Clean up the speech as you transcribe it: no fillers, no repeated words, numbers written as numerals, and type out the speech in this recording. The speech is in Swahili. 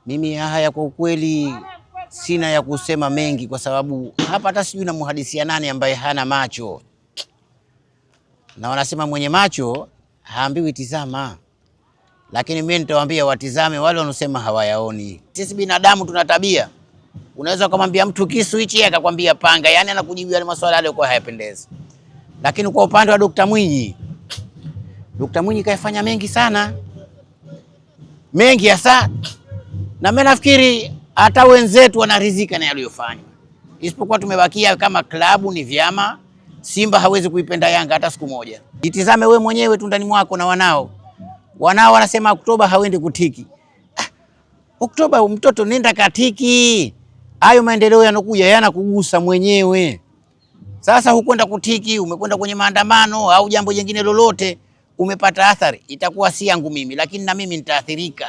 Mimi haya kwa ukweli sina ya kusema mengi, kwa sababu hapa hata sijui namuhadisia nani ambaye hana macho, na wanasema mwenye macho haambiwi tizama, lakini mimi nitawaambia watizame wale wanaosema hawayaoni. Sisi binadamu tuna tabia, unaweza kumwambia mtu kisu hichi akakwambia panga, yani anakujibu yale maswala yale kwa hayapendezi. Lakini kwa upande wa Dr. Mwinyi, Dr. Mwinyi kaifanya mengi sana, mengi hasa, na mimi nafikiri hata wenzetu wanaridhika na yaliyofanywa, isipokuwa tumebakia kama klabu ni vyama. Simba hawezi kuipenda Yanga hata siku moja. Jitizame we mwenyewe tu ndani mwako na wanao, wanao wanasema Oktoba hawendi kutiki. Ah, Oktoba mtoto nenda katiki, hayo maendeleo yanokuja yanakugusa mwenyewe. Sasa hukwenda kutiki, umekwenda kwenye maandamano au jambo jingine lolote, umepata athari, itakuwa si yangu mimi, lakini na mimi nitaathirika.